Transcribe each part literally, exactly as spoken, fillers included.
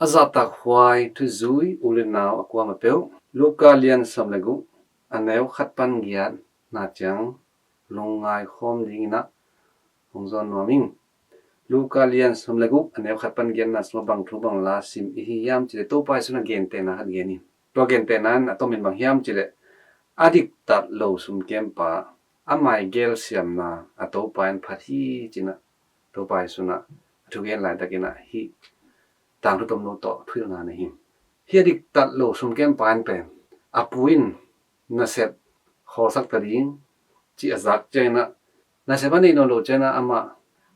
A zahtakhuai thuzui u le nau a kuamah peuh, Luka lian sawm le guk, a neu khat pan giat na ciang lungngai khawm dingin ah hong zawn nuam ing. Luka lian sawm le guk, a neu khat pan giatna sungah bang thu bang la sim i hi hiam cih leh Topa Jesu in a gentehna khat gen hi. Tua gentehna in a tomin bang hiam cih leh a diktat lo sumkempa, a mai gelsiamna a Topa in phat hi ci-in ah Topa Jesu in ah a thugen laitakin ah hih tangthu tomno tawh thuhilhna nei hi. Hih a diktat lo sumkempa in pen a pu in nasep khawlsak ta ding cih a zak ciangin ah, nasep a neih nawn loh ciangin ah amah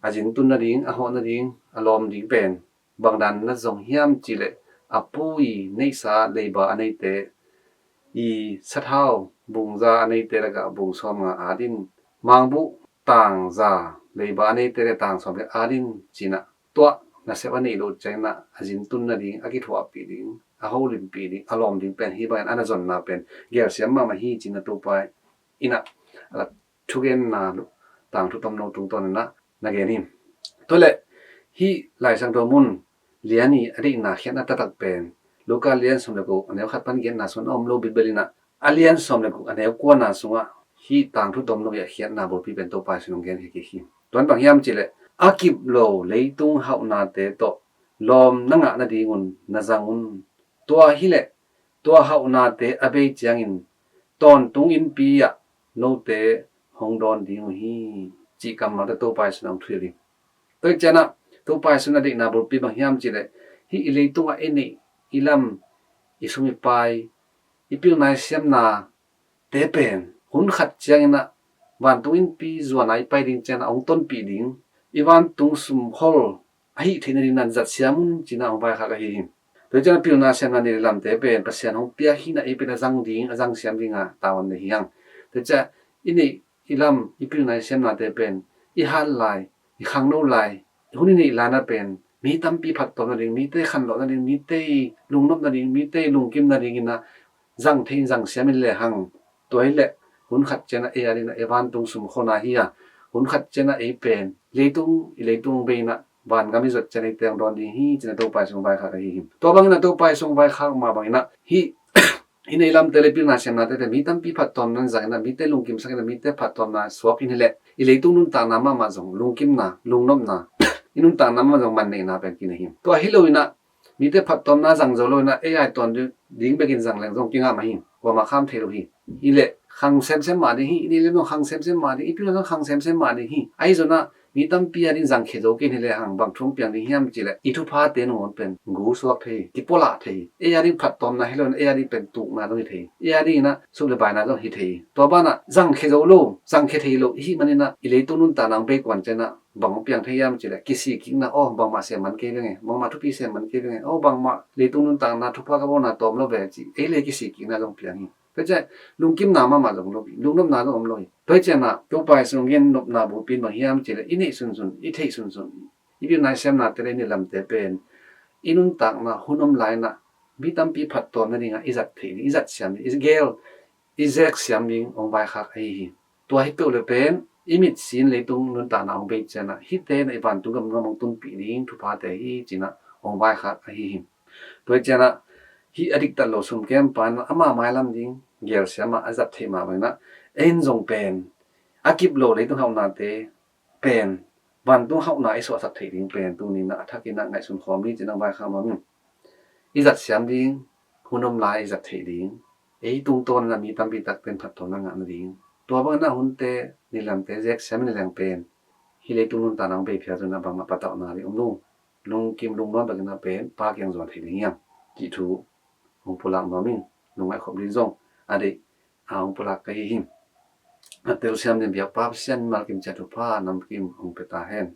a zintun nading, a hawh nading, a lawm ding pen bang dan na zong hiam cih leh a pu i neihsa leiba a neite i sathau bung za a neite lakah bung sawmnga at in, mangbuh tang za leiba a neite le tang sawm le at in ci-in ah, tua nasep a neih loh ciangin ah a zintun nading, a kithuahpih ding, a holimpih ding, a lawm ding pen hih bangin a na zonna pen gelsiam mahmah hi ci-in ah Topa in ah a thugenna tangthu tomno tungtawn in ah na gen hi. Tua leh hih Lai Siangtho mun lian i a deihna khiatna taktak pen Luka lian sawm le guk, a neu khat pan giatna sungah a om lo bilbel in ah, a lian sawm le guk, a neu kuana sungah hih tangthu tomno i a khiatna bulpi pen Topa Jesu in hong gen hi kik hi. Tua in bang hiam cih leh a kip lo leitung hauhnate tawh lawm na ngah nadingun na zang un. Tua hi leh tua hauhnate a bei ciangin tawntung innpi ah note hong dawn ding uh hi, cih kammalte Topa Jesu in hong thuhilh hi. Tua hi ciangin ah Topa Jesu in a deihna bulpi bang hiam cih leh hih i leitungah i neih i lam, i sum i pai, i pilna i siamnate pen hun khat ciangin ah vantung innpi zuan a i pai ding ciangin ah hong tonpih ding, i vantung sumkhol a hih theih nading in ah zat siam un ci-in ah hong vaikhak ahi hi. Tua hi ciangin ah pilna siamna neih le lamte pen Pasian hong piak hi-in ah ei pen a zang ding, a zang siam ding a tavuan nei hi hang. Tua hi ciangin ah i neih i lam, i pilna i siamnate pen i hat lai, i khangno lai, i hun i neih lai-in ah pen mi tampi phattuam nading, mite khanlawh nading, mite lungnop nading, mite lungkim nadingin ah zang thei in, zang siam in le hang. Tua hi leh hun khat ciangin ah ei a dingin ah ei vantung sumkholna hi a, hun khat ciangin ah ei pen leitung, i leitung bei-in ah vangam i zuat ciangin eite hong dawn ding hi ci-in ah Topa Jesu in hong vaikhak ahi hi. Tua bangin ah Topa Jesu in hong vaikhak mah bangin ah hih i neih lamte le pilna siamnate le mi tampi phattuamna in zang in ah, mite lungkimsak in ah, mite phattuamna suak in hi leh i leitung nuntakna mahmah zong lungkimna, lungnopna, i nuntakna mahmah zong manneihna pen kinei hi. Tua hi lo-in ah mite phattuamna zang zo lo-in ah ei a i tuan ding bekin zang leng zong kingah mah hi. Kuamah kham thei lo hi. Hi leh khang semsem mah ding hi. I neih le lam zong khang semsem mah ding, i pilna zong khang semsem mah ding hi. Ahi zongin ah mi tampi a dingin zangkhia zo kei in hi le hang bang thu hong piang ding hiam cih leh i thuphate nangawn pen gu suak thei hi, kipualah thei hi. Ei a ding phattuamna hi lo-in ei a ding pen tukna zong hi thei hi. Ei a dingin ah sum le paina zong hi thei hi. Tua banah zangkhia zo lo, zangkhia thei lo i hih manin ah i leitung nuntakna hong bei kuan ciangin ah bang hong piang thei hiam cih leh kisikkikna, aw bangmah sem man kei veng e, bangmah thupi sem man kei veng e, aw bangmah leitung nuntakna thupha ka bawlna tawm lo ve cih ei le kisikkikna zong piang hi. Tua ciang lungkimna mahmah zong om lo hi, lungnopna zong om lo hi. Tua hi ciangin ah Topa Jesu in hong gen nopna bulpi in bang hiam cih leh i neih sunsun, i theih sunsun, i pilna i siamnate le i neih lamte pen i nuntakna hun om lai-in ah mi tampi phattuam nading ah i zat theih ding, i zat siam ding, i gel, i zek siam ding hong vaikhak ahi hi. Tua hi peuh le pen i mitsi in leitung nuntakna hong bei ciangin ah hihte in ah i vantung gam nuam hong tunpih ding thuphate hi ci-in ah hong vaikhak ahi hi. Tua hi ciangin ah hih a diktat lo sumkempa in ah ama mailam ding gelsiam a, a zat theih mah bangin ah ei in zong pen a kip lo leitung hauhnate pen vantung hauhna i suahsak theih ding pen tuni-in ah a thakin ah ngaihsun khawm ni ci-in ah hong vaikhak nuam ing. I zat siam ding, hun om lai i zat theih ding, ei tungtawn in ah mi tampi takte in phattuamna ngah nading, tua bangin ah hunte, neih lamte zek siam in leng pen hih leitung nuntakna hong bei phial zongin ah bangmah patauhna ding om lo. Lungkim lungnuam takin ah pen Pa kiang zuan thei ding hiam cih thu hong pulak nuam ing. Lungngaih khop ding zong a deih a hong pulak ka hi hi. A telsiam ding biakpa Pasian in mimal kim ciat thupha namkim hong pia ta hen.